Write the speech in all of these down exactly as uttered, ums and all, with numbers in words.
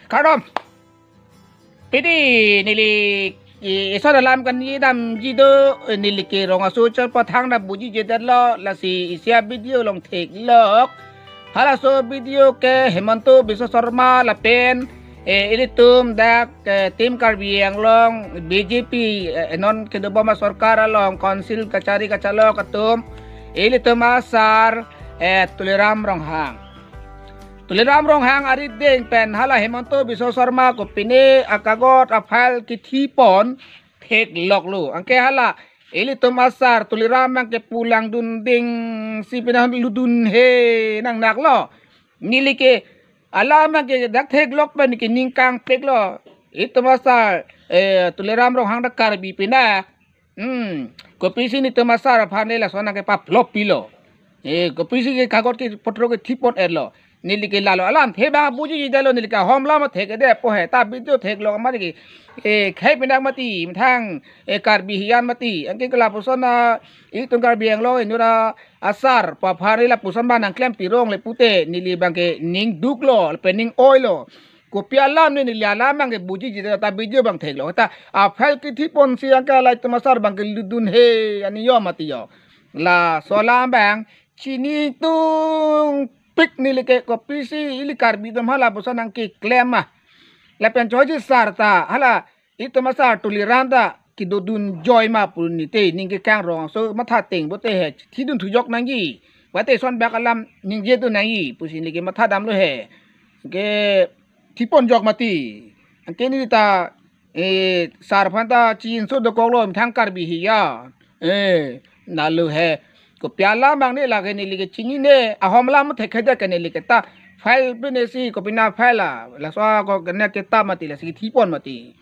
Kardom. Pini neli, eh, ison alam kaningje damji do, eh, neli ke Rong Aso Chopathang ta buji jedetlo, lasi isi avideo along theklok. Halaso video ke Himanta Biswa Sarma lapen, eh, ilitum dak, eh, Team Karbi Anglong B J P, eh, non kedobom asorkar along council kachari kachalok atum, ilitum asar, eh, Tuliram Ronghang. Tuliram Ronghang arideng pen hala Himanta Biswa Sarma kopine akagot afile kethipon thekloklo. Anke hala ilitum asar Tuliram abang ke pulang dunding si pina ludun he nangnaklo. Neli ke alam abang ke dak theklok pen ke ning kangpeklo. Itum asar, eh, Tuliram Ronghang ta Karbi pina. Hmm, kopisi netum asar aphan le lason nangkepaplop pilo. Eh, kopisi ke kagot kepotro kethipon etlo. Neli ke lalo alamthe abang buji jedetlo, neli ke ahom alam thekthedet po he. Ta video theklok mati ke, eh, khei pinak mati, methang, eh, Karbi hiyan mati. Anke ke lapuson na, itum Karbi Anglong inut asar aphan le lapuson abang nangklem pirong le pute, neli abang ke ning duklo, lapen ning oilo. Kopi alam ne neli alam abang ke buji jedet ta video abang theklok. Ta afile kethipon si anke hala itum asar abang ke ludun he aniyom mati jo. Laso alam abang chini tungpik, neli ke kopisi ili Karbi atum hala puson nangkeklem ma. Lapen choji sar ta hala itum asar Tuliram ta kedodun joi ma pu neli te ning kekang Rong Aso matha teng pote he, thidun thujok nangji. Wate ison bak alam ningjedun nangji pusi neli ke matha damlo he. Ke thipon jok mati. Anke neli ta, eh, sar aphan ta chinso dokoklo, methang Karbi hiya. Eh, lalo he. Kopi alam abang ne lake neli ke chinine, ahom alam thekthedet ke neli ke ta file pine si, kopina file la. Laso ako kena kita mati, lasi thipon mati.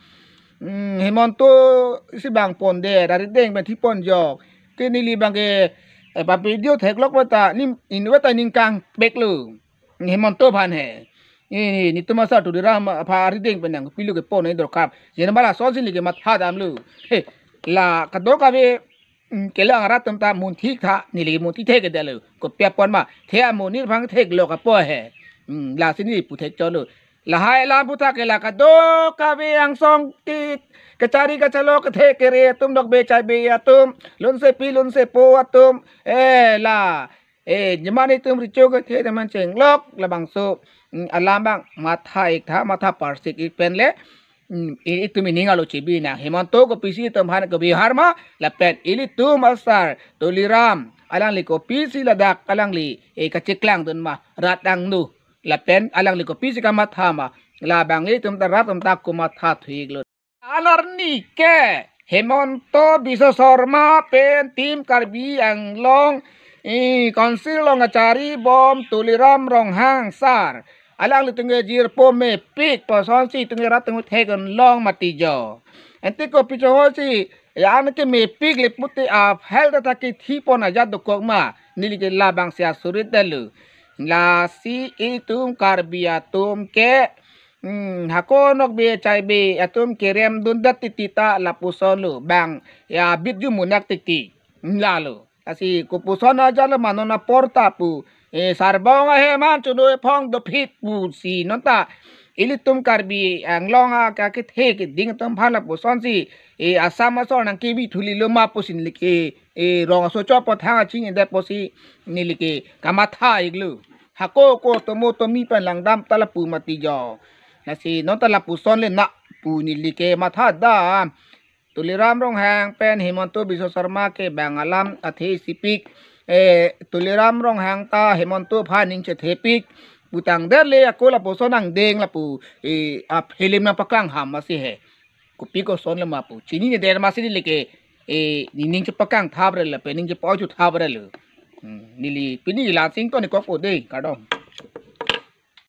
Hmm, Himanta si abang pondet, arideng pen thipon jok. Ke neli abang ke, eh, pa video theklok mata, ning, inut ta ning kangpeklo. Himanta aphan he. Ni, ni, netum asar Tuliram aphan arideng pen nangpilo kepon ne dorkar. Jena bala sonsi neli ke matha damlo. He, la kadokave, mm, kelang arat atum ta munthik tha, neli ke munthik thekthedetlo. Kopi apot ma, the amonit aphan theklok apo he. Mm, lasi neli puthek cholo. Lahai alam puthak ke la kadokave angsong ke, kachari kachalok kethe kere atum, dok bechai be atum, lunsepi lunsepo atum, eh, la, eh, jeman itum recho kethe teman chenglok labangso, mm, alam abang matha ik tha, matha parsik ik pen le, mm, i-, itum ining arlo chebi nang. Himanta kopisi itum aphan kebihar ma, lapen ilitum asar Tuliram alangli kopisi ladak alangli, eh, kacheklang dun ma rat angno. Lapen alangli kopisi kamatha ma, labang itum ta rat atum ta komatha thu iklo. Alarni ke Himanta Biswa Sarma pen Team Karbi Anglong, eh, council along kachari bom Tuliram Ronghang sar, alanglitum ke jirpo mepik pusonsi itum ke rat atum theklong mati jo. Ante kopi chohosi, ya, anke mepik le pute afile ta thak kethipon ajat dokok ma, neli ke labangsi asurit detlo. Lasi itum Karbi atum ke, hmm, hako nok bechai be atum kerem dundet titi ta lapusonlo, bang ya bit ju munak titi. Lalo. Lasi kopuson ajatlo ma non apor ta pu, eh, sarbong ahem an chunu ephong dophit pusi non ta ilitum Karbi Anglong akethe keding atum aphan lapusonsi, eh, Assam asor nangkebi thulilo ma pusi neli ke, eh, Rong Aso Chopathang aching indet pusi neli ke kamatha iklo. Hako ko tomo tomi pen langdam ta lapu mati jo. Lasi non ta lapuson le na pu neli ke matha dam. Tuliram Ronghang pen Himanta Biswa Sarma ke bang alam athe isipik. Eh, Tuliram Ronghang ta Himanta aphan ning chethepik. Putangdet le ako lapuson angdeng lapu, eh, a film nangpaklang ham masi he. Kopi koson le ma pu. Chininedet masi neli ke, eh, nening chepaklang thap re lapen ning chepa-oi chu thap re lo. Hmm, neli pini lansing to ni kokpo de, kardom.